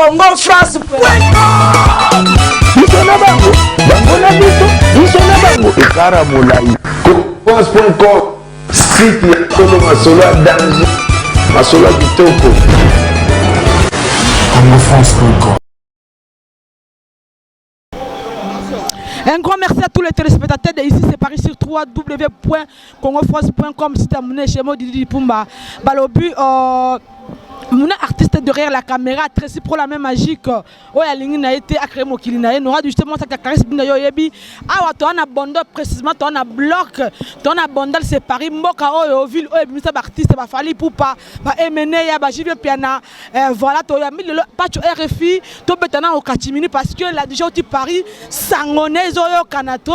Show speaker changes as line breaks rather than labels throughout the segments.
Congo France.
Biso na bango, bango na biso, biso na bango, ekara molai. Congofrance.com, site ya solo, masolo ya danger, masolo ya kitoko.
Congofrance.com.
Un grand merci à tous les téléspectateurs de ici, c'est Paris sur www.congofrance.com. C'est à chez moi, Didi Pumba. Balobi, mon artiste derrière la caméra, Tracy pour la même magique. Oyo alingi na ye te acréé mokili na ye nora justement saka charisme na yo oyebi awa toa na bondo, précisément toa na bloc, toa na Bandal, c'est Paris, mboka oyo, ville oyo ebimisa baartiste, baFally Ipupa, baEmeneya, baJB Mpiana. Voilà, toyambi lelo Pacho RFI, tobeta na okatimini parce que là déjà oti Paris, sango ne ezoyokana to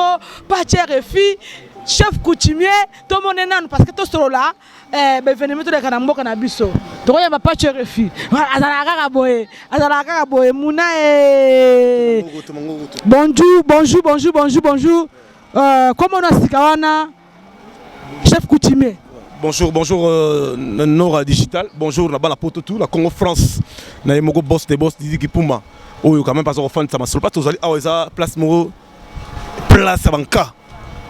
Pacho RFI, chef coutumier. Tomone nanu parce que tosolola baévénement toleka na mboka na biso. Tokoyamba Pacho RFI, azalaka kaka boye, azalaka kaka boye muna e. Bonjour, bonjour, bonjour, bonjour, bonjour. Comment na sika wana, chef coutumier?
Bonjour, bonjour Nora Digital. Bonjour na bana poto tout, la Congo France. Na yemoko boss des boss Didi Kipuma. Oyo quand même pas fan ça masolo. Pas tozali awa, eza place moko, place ya banka.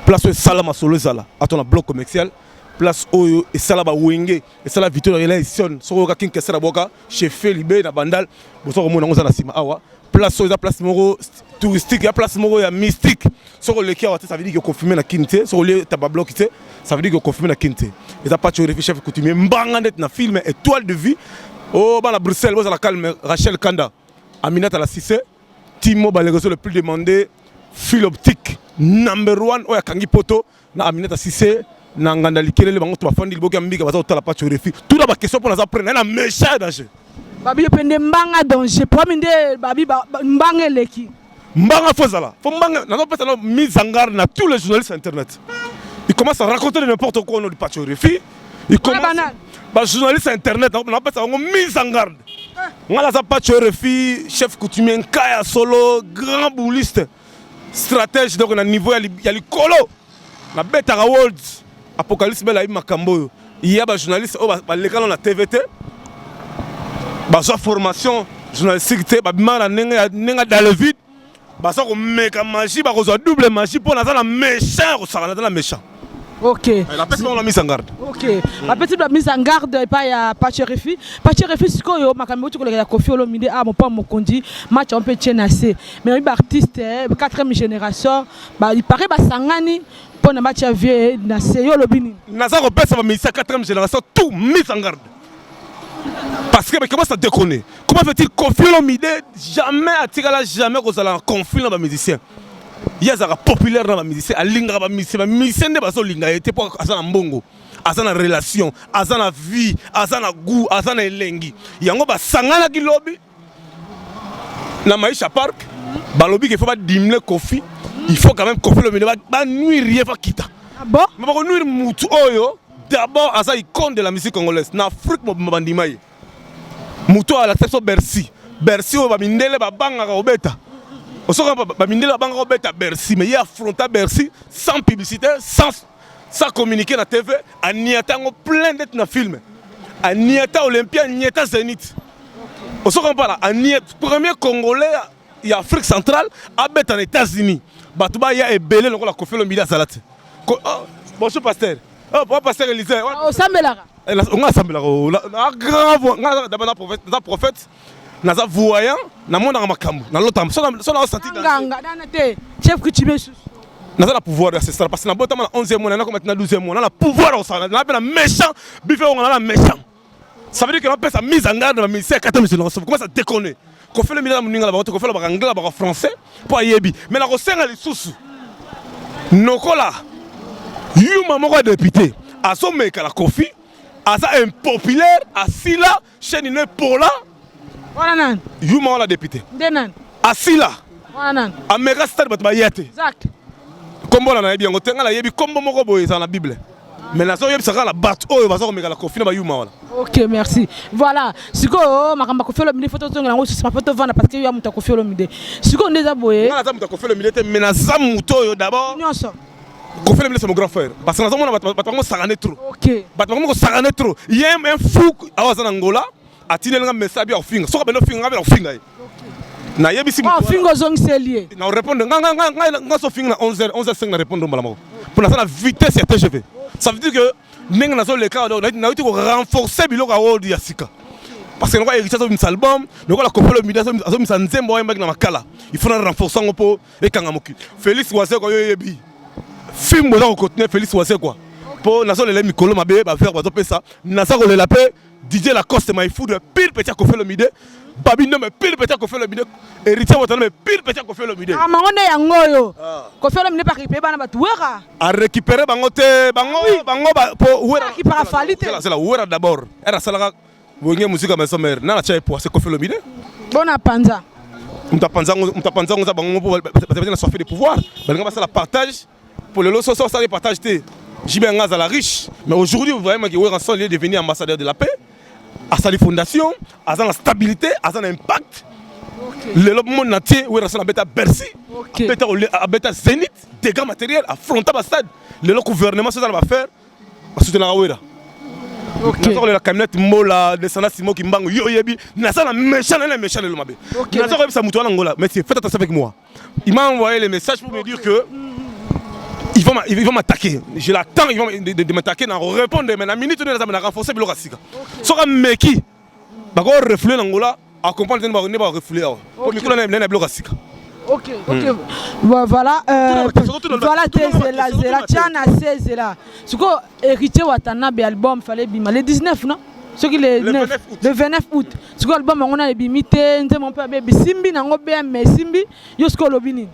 Place oyo esala masolo ezala. Ato na bloc commercial. Place oyo esala ba wenge, esala Victor Ela Sion. Soko ka kin kesala boka chez Felibe na Bandal. Boso komona ngo za na sima awa. Place oyo eza place moko touristique, ya place moko ya mystique. Soko oleki awa te, ça veut dire que confirmé na kini te. Soko olie taba bloc te, ça veut dire que confirmé na kini te. Eza Pacho Refi, chef coutumier, mbanga ndeti na film étoile de vie. O bana Bruxelles, bozala calme. Rachel Kanda, Aminata la Cissé, Timo Balerezo, le plus demandé, fil optique number one oyo akangi poto na Aminata Cissé na nganda likelele. Bango to bafandi liboki ya mbika, baza kotala Pacho Refi. Tuna baquestion mpo naza prêt na méchant danger.
Babi mpe nde mbanga danger, problème nde babi mbanga eleki.
Mbanga fo ezala, fo mbanga. Nazopesa na mise en garde na tous les journalistes internet. Ils commencent à raconter de n'importe quoi au nom du Pacho Refi. Ils commencent, bajournaliste internet, napesa bango mise en garde. Nga naza Pacho Refi, chef coutumier, nkaya solo, grand bouliste, stratège, donc na niveau ya likolo nabetaka world apocalypse. Bela ayebi makambo oyo ya bajournaliste oyo balekana na TV te, bazwa formation journalistique te, babimaka na ndenge ya dans le vide, baza komeka magie, bakozwa double magie mpo naza na méchant ya kosaka, naza na méchant. Napesi bango na mise en garde.
Ok, bapesi ba mise en garde epai ya Pacho Refi. Pacho Refi, sikoyo makambo euti koleka ya Kofi Olomide a mopa mokonzi, match yango mpe tie na se, mais oyebi baartiste quatrième génération ipare basangani mpo na match ya vie na se. Yo olobi nini?
Naza kopesa bamusicien quatrième génération tout mise en garde parce que commence à déconner. Comment fait-il, Kofi Olomide jamais atikala jamais kozala na conflit na bamusicien. Ye azalaka populaire na bamusicien, alingaka bamusicien, bamusicien nde bazolinga ye te mpo aza na mbongo, aza na relation, aza na vie, aza na goût, aza na elengi. Yango basanganaki lobi na Maisha Park, balobi ke faut badiminuer Kofi, il faut quand même Kofi Olomide banuire ye, fa kita.
Ah bon?
Mais bakonuire mutu oyo d'abord aza icône de la musique congolaise na Afrique mobimba, bandima ye, mutu oyo alakisa biso Bercy. Bercy oyo bamindele babangaka kobeta, osoka bamindele babangaka kobeta Bercy, mais ye affronta Bercy sans publicité, sans communiquer na TV, aniata yango plein ndeti na film, aniata Olympia, aniata Zénith. Osoka mpala aniata, premier Congolais ya Afrique centrale abeta na États-Unis, bato baya ebele lokola Kofi Olomide azala te. Oh, bonjour pasteur, oh, pasteur Élysée.
Osambelaka?
Nga asambelaka grand, nga d'abord na prophète, naza prophète, naza voyant, namonaka makambo, nalotaka so naosanti.
Nganga nana te, chef coutumier susu.
Naza na pouvoir ancestral parce que nabotama na 11e mois, nakoma na 12e mois, na pouvoir kosala na mpe na méchant bife onga na méchant. Ça veut dire que napesa mise en garde na bamusicien ya quatrième génération, commence à déconner. Kofi Olomide na moninga na bango te. Kofi alobaka anglais, alobaka français mpo ayebi. Mais nakosenga lisusu nokola yuma moko ya député azomeka na Kofi, aza impopulaire, asila chaîne ne pola.
Wana nani?
Yuma wana député.
Nde nani?
Asila.
Wana nani?
Ameka stade, bato baya te.
Zak.
Kombo na nayebi yango te, ngai nayebi kombo moko boye ezala na Bible, mais nazoyebisa kaka na bato oyo baza komeka na Kofi na bayuma wana.
Ok, merci. Voilà, sikoyo makambo ya Kofi Olomide, faut tozongela yango susu, faut tovanda parce que yo ya moto ya Kofi Olomide. Sikoyo nde eza boye.
Ngai naza moto ya Kofi Olomide te, mais naza moto oyo d'abord
nyonso.
Kofi Olomide, c'est mon grand frère, parce que nazomona bato bango sakane trop. Bato bango kosakane trop. Ye un fou awa aza na Ngola. Atindeli nga message ya kofinga. Soki abandi kofinga nga, mpe na kofinga ye. Nayebisi
moto wana. Ofinga, ozongiseli ye.
Na répondre nga nga nga nga nga so finga na 11h, 11h5 na répondre mbala moko. Mpo naza na vitesse ya TGV. Ça veut dire que ndenge nazoleka, nauti ko renforcer biloko ya world ya sika. Parce que lokola Héritier azobimisa album, lokola Koffi Olomide azobimisa nzembo ayembaki na makala, il faut na renforcer yango mpo ekanga mokili. Félix Wazekwa, yo oyebi film oza kocontinue. Félix Wazekwa, mpo nazolela mikolo mabe bavere bazopesa. Naza kolela mpe DJ Lacoste Maïfoudre, pire petit ya Koffi Olomide, Babi Nome, pire petit ya Koffi Olomide, Héritier Watanabe, pire petit ya Koffi Olomide.
Ah, mango nde yango oyo Koffi Olomide mpe arécupéré bana bato Wera.
Arécupéré bango te, bango bango po Wera
Arécupéra Fally te.
Zela, Wera d'abord ere asalaka Wenge Musica Maison Mère, nana tia ye poise? Koffi Olomide.
Bona panza.
Moto apanza yango eza bango mpo bazali na soif de pouvoir. Balinga basala partage pour lelo. So osali partage te, JB nga azala riche. Mais aujourd'hui, vous voyez que Werrason, il est devenu ambassadeur de la paix, asali fondation, aza na stabilité, aza na impact. Lelo monde entier, Werrason abeta Bercy, abeta Zénith, dégâts matériels, affronta bastade. Lelo gouvernement so eza na bafaire, basutenaka Wera. Naza kolela camionnette Mola, descendant Simo Kimbangu. Yo oyebi naza na méchant, na méchant lelo mabe. Naza koyebisa moto wana Ngola, monsieur, faites attention avec moi. Il m'a envoyé les messages pour me dire que il va m'attaquer. Je l'attends, il va de m'attaquer, na répondre, mais na minute oyo naza na renforcer biloko ya sika. Soki ameki, bako refouler na Ngola, acomprendre te nde barefoule awa po mikolo na biloko ya sika.
Ok. Bon, voilà, voilà, te zela, zela, tia na se, zela. Sikoyo Héritier Watanabe, album fallait bima le 19, non? Soki le
Le
9
29 août.
Le 29 août. Sikoyo album yango na ebimi te, nzembo mpe abe bisimbi nango bm esimbi. Yo sikoyo olobi nini?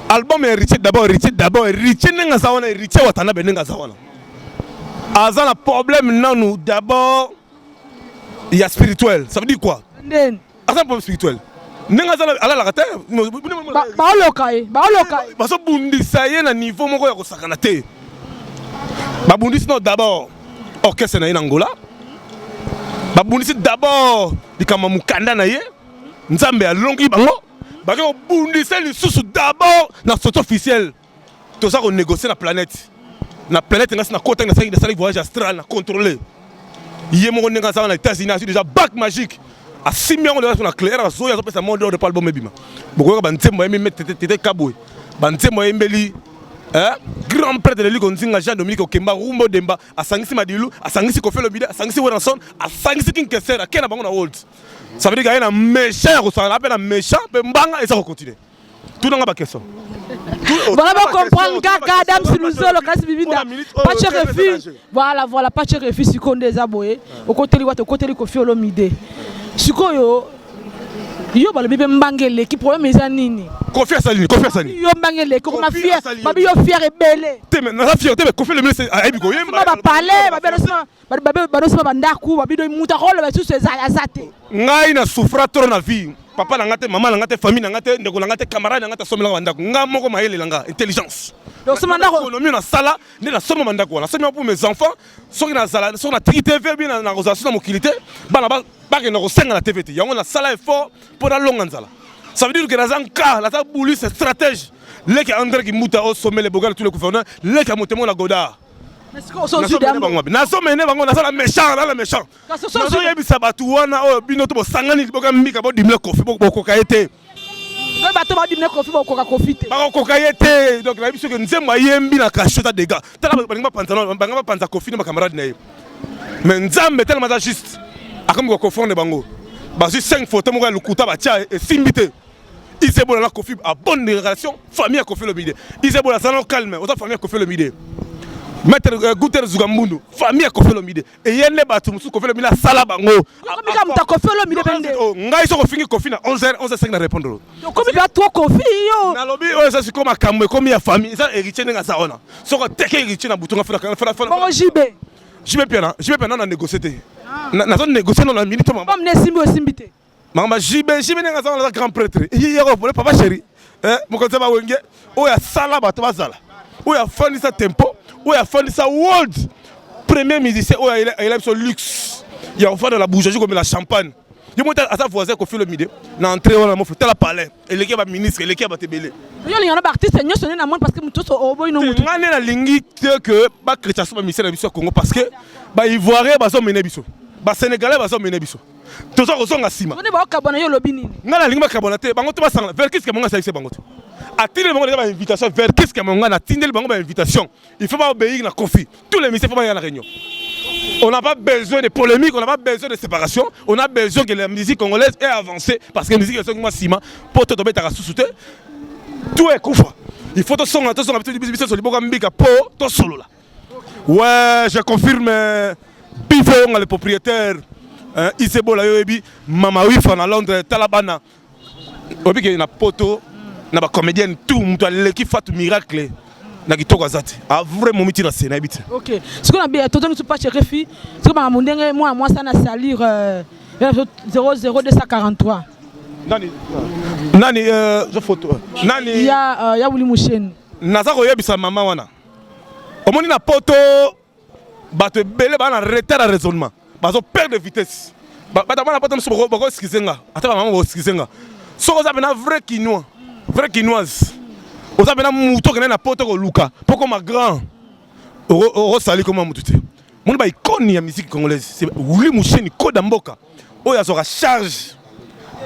Album ya Héritier d'abord, Héritier d'abord, Héritier ndenge aza wana, Héritier Watanabe ndenge aza wana, aza na problème nanu d'abord ya spirituel. Ça veut dire quoi?
Ndeni?
Aza na problème spirituel ndenge aza alalaka te.
Baoloka ye, baoloka ye.
Bazobundisa ye na niveau moko ya kosakana te. Babundisi no d'abord orchestre na ye na Angola, babundisi d'abord likambo ya mokanda na ye. Nzambe alongi bango. Bake kobundisa lisusu d'abord na sortie officielle. Toza konégocie na planète, na planète. Ngasi nakotaki, nasali voyage astral, na contrôle ye moko ndenge aza na États-Unis. Azwi déjà bague magique, asimbi yango déjà na clair. Azoya, azopesa mot d'ordre po album ebima. Bokoyoka banzembo ayembi Tete Kabwe, banzembo ayembeli grand prêtre Eliko Nzinga, Jean Dominique Okemba Rumbo Demba. Asangisi Madilu, asangisi Koffi Olomide, asangisi Werrason, asangisi King Kester, ake na bango na world. Ça veut dire aye na méchant ya kosala mpe na méchant mpe mbanga eza kocontinue. Tunanga baquestion.
Voilà, bocomprendre kaka Adam Siluzolo kasi bibinda Pache Refi. Voilà, Pache Refi. Sikoyo nde eza boye, okoteli wata, okoteli Koffi Olomide. Sikoyo yo balobi mpe mbanga eleki. Problème eza nini?
Koffi asali nini? Koffi asali
yo mbanga eleki, okoma fier. Babi yo fier ebele.
Te, mais naza fier te, mais Koffi Olomide ayebi koyemba.
Bapale babi banosima bandako, babi mutu akoloba lisusu aza te.
Ngai na souffra trop na vie. Papa na nga te, mama na nga te, famille na nga te, ndeko na nga te, camarade na nga te asomelanga bandako. Nga moko, mayele na nga, intelligence, économie nasala nde nasomba bandako wana. Nasombi pour mes enfants. Soki nazala, soki natiki TV bi nakozala so na mokili te, bana bakenda kosenga na TV te. Yango nasala effort mpo nalonga nzala. Ça veut dire que naza nka, naza bulise stratège, leki André Kimbuta osomele bogala tous les gouverneurs, leki ya motemo na Godard. Nazomene bango, naza na méchant, naza na méchant. Nazoyebisa bato wana oyo bino to bosangani liboka mbika, bodimile Koffi, bokoka ye te.
Bato badimile Koffi, bokoka Koffi te.
Bakokoka ye te. Donc nayebi soki nzembo ayembi na kasho eza dégâts. Tala, balingi bapanza, balingi bapanza Koffi na bacamarade na ye, mais Nzambe telema aza juste, akomi koconfondre bango. Bazwi 5 photo moko ya lokuta, batia, esimbi te. Isebola na Koffi a bonne relation, famille ya Koffi Olomide. Isebola, aza no calme, oza famille ya Koffi Olomide. Maître Guter Zugambundu, famille ya Koffi Olomide. Eye nde bato mosusu Koffi Olomide asala bango.
Okomika moto ya Koffi Olomide mpe nde.
Ngai soki ofingi Koffi na 11h, 11h5 na répondre.
Okomi mpe to Koffi yo.
Nalobi oyo eza sikoyo makambo ekomi ya famille. Eza Héritier ndenge aza wana. Soki oteke Héritier na butu, nga fela.
Bongo JB?
JB Mpiana, JB Mpiana na négocie te, nazo négocie no na minute.
Comme ne esimbi, osimbi te.
Makambo JB, JB ndenge aza wana, aza grand prêtre yeko pole, papa chéri, mokonzi ya bawenge oyo asala bato bazala, oyo afandisa tempo, oyo afandisa world, premier musicien oyo ayela biso luxe ya kofanda na bourgeoisie, komela champagne. Yo moko aza voisin Koffi Olomide na entrée wana mofu. Tala palais, eleki ya baministre, eleki ya bato ebele.
Yo olinga na baartiste nyonso nde na moni, parce que moto nyonso oboyi no motu.
Nga nde nalingi te ke bachrétien so bamusicien na biso ya Congo, parce que baivoirien bazomene biso, basénégalais bazomene biso. Toza kozonga nsima.
Nde bakabwana, yo olobi nini?
Ngai nalingi bakabwana te, bango to basangana. Verckys Kiamuangana asalisi bango te, atindeli bango deja bainvitation. Verckys Kiamuangana atindeli bango bainvitation. Il faut baobéir na Kofi. Tous les musiciens, faut baya na réunion. On n'a pas besoin de polémique, on n'a pas besoin de séparation, on a besoin que la musique congolaise ait avancé parce que la musique est moi nsima po to tobetaka susu te, tout ekufa. Il faut tosonga, tosonga biso biso liboka mbika po tosolola. Ouais, je confirme, Bifo Yonga le propriétaire, Isebola yo yebi Mama Wifa na Londres, tala bana oyebi ke na poto na bacomédienne tout, moto aleki Fatu Miracle na kitoko aza te. A vrai momi ti na se nayebi te.
Ok, sikoyo na biya tozongi su pache refi. Sikoyo makambo ndenge mwana mwasi ana salir 00243.
Nani nani zo photo nani?
Ya Wuli Musheni.
Naza koyebisa mama wana, omoni na poto bato ebele baa na retard ya raisonnement, bazo perdre de vitesse. Bato bana poto mosusu bakoexcuse nga, ata bamama bakoexcuse nga. Soki oza mpena vrai Kinois, vrai Kinoise, oza mpena motu okende na poto koluka mpo koma grand, okosali koma motu te. Moni baicône ya musique congolaise, c'est Wuli Musheni, koda mboka oyo azwaka charge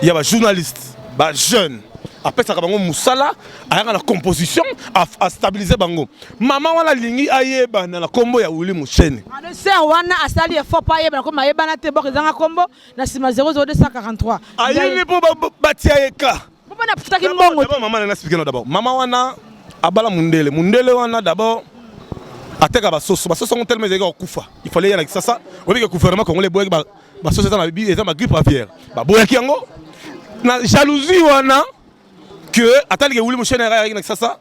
ya bajournaliste, bajeune, apesaka bango mosala, ayaka na composition, astabilize bango. Mama wana alingi ayebana na nkombo ya Wuli Musheni.
Sœur wana asali effort mpo ayebana, koma ayebana te, boko ezanga nkombo na nsima 00243.
Ayini mpo batia ye ka.
Mpo bana afutaki mbongo.
D'abord mama na expliqué no. D'abord mama wana abala mundele. Mundele wana d'abord ateka basoso. Basoso yango tellement ezalaki kokufa, il fallait ya na Kisasa. Oyebi ke gouvernement congolais eboyaki basoso eza na eza ma grippe aviaire, baboyaki yango. Na jalousie wana ke ataliki Wuli Musheni ayaki na Kisasa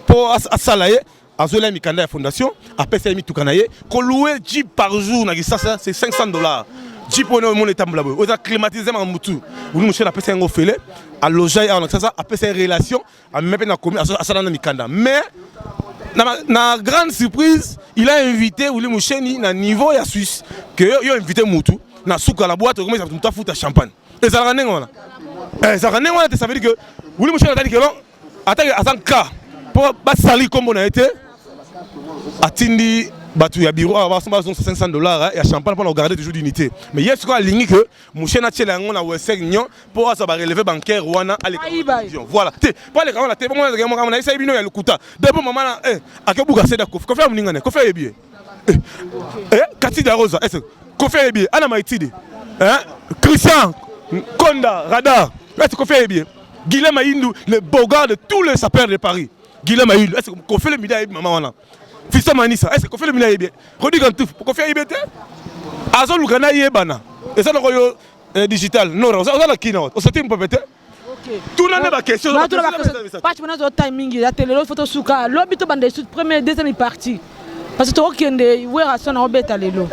mpo asala ye, azwela ye mikanda ya fondation, apesa ye mituka na ye. Kolouer jeep par jour na Kisasa, c'est 500 $. Jeep oyo omona etambola boye, oyo eza climatisé, makambo mutu. Wuli Musheni apesa yango ofele, aloja ye awa na Kisasa, apesa ye relation, amema mpe na komi, asala na mikanda. Mais na grande surprise, il a invité Wuli Musheni na niveau ya Suisse, que yo invité mutu na suka na boîte, okomisa mutu afuta champagne. Ezalaka ndenge wana? Ezalaka ndenge wana te. Ça veut dire que Wuli Musheni atali ke non, ataki aza nka mpo basali nkombo na ye te, atindi bato ya bureau awa bazongisa 500 $ ya champagne mpona kogarder toujours dignité. Mais ye sikoyo alingi ke Musheni atiela yango na Western Union mpo azwa barelevé bancaire wana, aleka. Voilà te, mpo aleka wana te. Bongo makambo nayesaki bino ya lokuta depo mama na akebuka seda Kofi. Kofi ya moninga ne, Kofi ayebi ye. Kati da Rosa, est Kofi ayebi ye? Ana Maitidi, Christian Konda Radar, est Kofi ayebi ye? Guilhem Ayindu, le beau gars de tous les sapeurs de Paris, Guilhem Ayindu, est ce que Kofi Olomide ayebi mama wana? Fiston Manisa, est ce que Kofi Olomide ayebi? Rodi Kantouf, Kofi ayebi te? Azoluka na yebana. Eza noko yo digital nora, oza na kina, osati mpepe te, tuna nde baquestion.
Pati wana azota mingi ya te. Lelo fo tosuka, lobi tobanda esu première, deuxième partie, parce que tokokende Werrason na obeta lelo.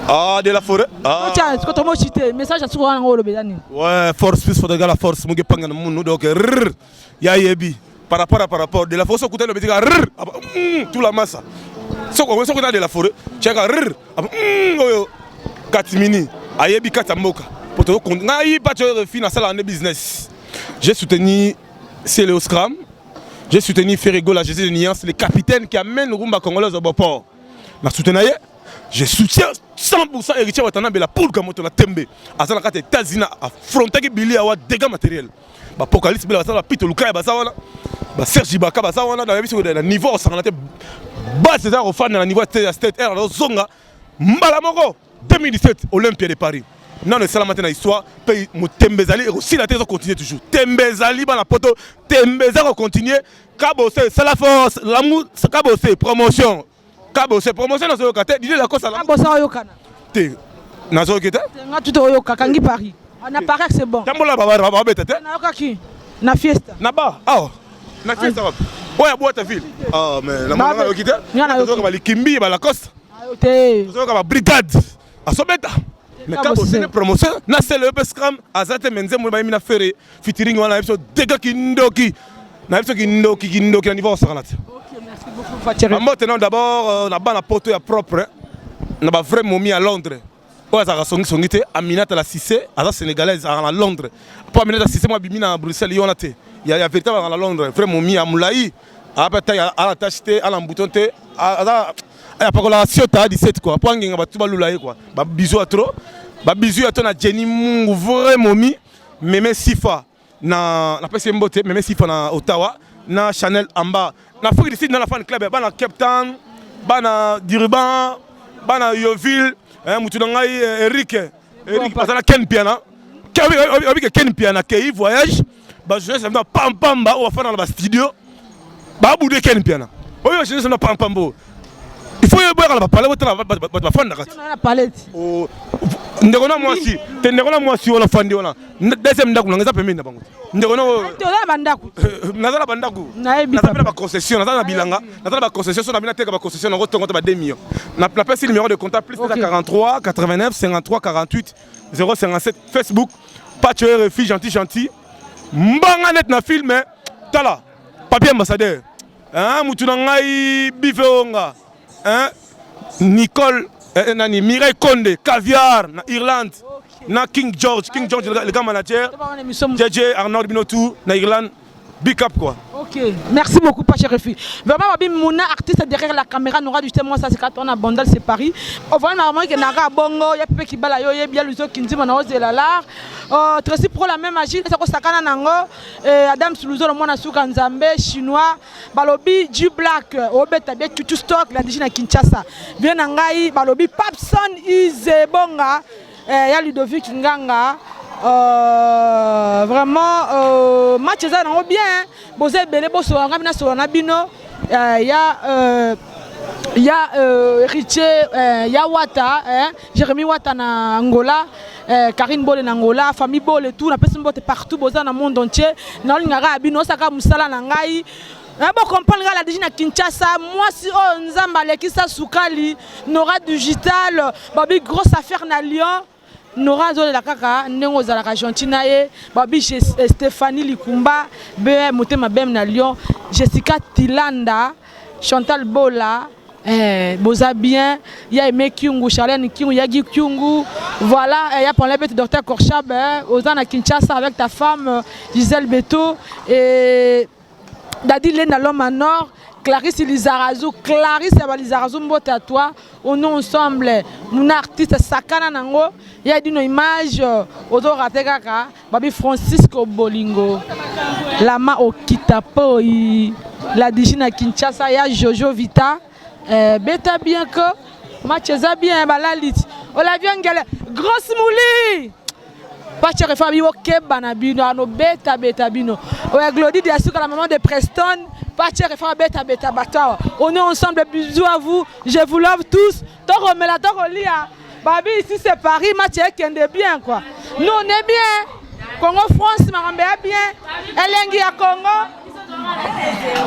Ah, de la forêt.
Ah. Tiens, tomochi te message asuka wana ngo oloba eza nini?
Ouais, force plus forte la force muke panga na munu. Donc rrr, ya yebi par rapport à par rapport de la force okutani obetika rrr, tout la massa. Soko soko de la forêt tiaka rrr, oyo katimini ayebi kati ya mboka po tozokonde. Ngai pati oyo refi nasalaka nde business. J'ai soutenu Céléo Scram, j'ai soutenu Ferre Gola, Jésus de Nuance, le capitaine qui amène rumba congolaise au port na soutena ye. Je soutiens 100% Héritier Watanabe, la poule moto na tembe. Aza na kati ya États-Unis, affrontaki Bili awa, dégâts matériel. Bapocalypse bela basala, bapito lukaya baza wana, baserge Ibaka baza wana. Nayebi soki na niveau osangana te, base eza kofanda na niveau ya state air, azozonga mbala moko. 2017 Olympia de Paris nano esalama te na histoire mpe motembe ezali, ekosila te, ezocontinue toujours. Tembe ezali, bana poto, tembe eza kocontinue. Kabose esala force lamu, Kabose promotion, Kabose promotion. Nazoyoka te Didie Lacoste.
Kabose oyokana.
Te, nazoyoki te.
Nga tuta oyoka kangi Paris na Paris, c'est bon.
Tambola babeta te.
Nayokaki na fiesta.
Na ba awa na fiesta wapi? Oyo abwata ville. Ah, mais namonanga yoki te. Nazoyoka balikimbi balacoste.
Te.
Tozoyoka babrigade asobeta, mais Kabose ne promotion na sele yo mpe scram aza te. Me nzembo bayemi na Ferre featuring wana, na biso dega kindoki, na biso kindoki, kindoki na niveau osakana te. Bambote non, d'abord na bana poto ya propre, na bavrai momi ya Londres oyo azalaka songisongi te. Aminata la Cissé, aza Sénégalaise, azalaka na Londres. Mpo Aminata Cissé mo abimi na Bruxelles, ye wana te ya véritable, azalaka na Londres, vrai momi ya molai, ape ala tache te, ala bouton te, aza apakolaka siota 17 quoi, mpo angenga bato balula ye quoi. Babiso ya trop. Ba bisous ya to na Jenny Mungu, vrai momi, Meme Sifa na napesi ye mbote, Meme Sifa na Ottawa, na Chanel Amba na Afrique du Sud, na la fan club, bana Cape Town, bana Durban, bana Yeoville, mutu na ngai Eric, Eric azala Ken Piana, obike Ken Piana kei voyage, ba journaliste na pampamba oyo bafanda na ba studio babude Ken Piana, oyo journaliste na pampambo, il faut boyaka na bapale, botala bato bafandaka te. Ndeko na mwasi te, ndeko na mwasi wana fandi wana, deuxième ndako nanga eza pembeni na bango te. Ndeko na
Toza na bandako.
Naza na bandako, naza mpe na baconcession, naza na bilanga, naza na baconcession. So na bino ateka baconcession nango tongo te, ba 2 millions. Napesi numéro de contact: plus 43 89 53 48 057. Facebook, Pacho RFI, gentil gentil, mbanga net na film. Tala papier ambassadeur, mutu na ngai bife onga, Nicole, nani, Mireille Konde Caviar na Irlande, na King George, King George le grand manager, JJ Arnaud, bino tout na Irlande, big up quoi.
Ok, merci beaucoup, Pacha Refi. Vraiment, Babi Mouna, artiste derrière la caméra, Nora du moi ça c'est quand on a Bandal, c'est Paris. On voit normalement que Nara Bongo, il y a Pepe qui bala yo, il y a Luzo Kinzi, mon ose la lar. Tracy Pro la même magie, ça sakana nango, Adam Suluzo le mwana suka Nzambe, chinois, balobi G Black, obeta bien tutu stock la na Kinshasa. Bien ngai, balobi Papson Izebonga, ya Ludovic Nganga. Vraiment match eza nango bien, boza ebele, bosola ngai nasola na bino, ya héritier, ya Wata, Jérémy Wata na Angola, Karine Bole na Angola, famille Bole tout, napesi mbote partout boza na monde entier. Naolingaka ya bino, osaka mosala na ngai, bocomprendre ngai la digi na Kinshasa, mwasi oyo Nzambe alekisa sukali, Nora Digital, babi grosse affaire na Lyon. Nora azolela kaka ndenge ozalaka gentil na ye. Babi Stéphanie Likumba be motema bem na Lyon, Jessica Tilanda, Chantal Bola, boza bien, ya Aimé Kyungu, Charlène Kyungu, Yagi Kyungu, voilà, ya Panla Beto, docteur Korchab, oza na Kinshasa avec ta femme Gisèle Beto et Dadi Lena, l'homme en or, Clarisse Lizarazu, Clarisse Lizarazu, mbote à toi, on est ensemble, mon artiste Sakana nango, ya dino image, ozo raté kaka, babi Francisco Bolingo, Lama Okita Poi, la Digi na Kinshasa, ya Jojo Vita, beta bien que match eza bien, balalit, Olavia Ngele, grosse mouli. Pacha Refa bi okeba na bino ano beta beta bino. Oya Glody Diasuka, la maman de Preston, Pacha Refa beta beta batawa. On est ensemble, bisous à vous. Je vous love tous. Toko mela toko lia. Babi ici c'est Paris, match ekende bien quoi. Nous on est bien. Congo France makambe ya bien. Elengi ya Congo.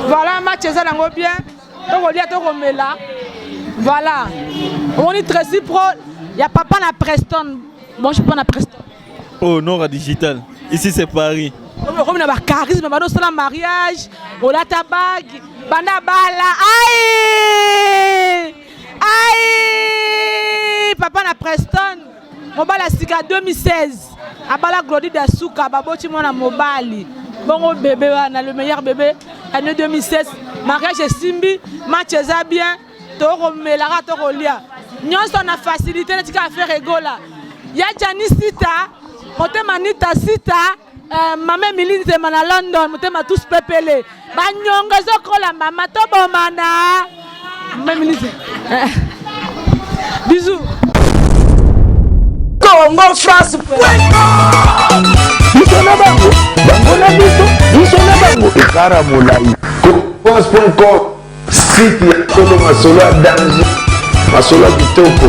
Voilà, match eza nango bien. Toko lia toko mela. Voilà. On est Tracy Pro, il y a papa na Preston. Bonjour papa na Preston.
Oh, Nora Digital. Ici c'est Paris.
Okomi na bacharisme, bando osala mariage, olata bague, banda bala, ai ai, papa na Preston, mobali ya sika 2016 abala Glodi Dasuka, baboti mwana mobali bongo bébé wana, le meilleur bébé année 2016. Mariage esimbi, match eza bien, tokomelaka, tokolia nyonso na facilité neti kaka affaire egola ya Jani Sita, motema Nita Sita, mama Emili Nzema na London, motema tous pepele, banyongo ezokola, mama tobomana, mama Emili Nzema, bisous.
Congo France. Biso na bango, bango na biso, biso na bango ekara molai. France.com, site ya solo, masolo ya danger, masolo ya kitoko.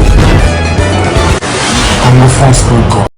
Congofrance.com.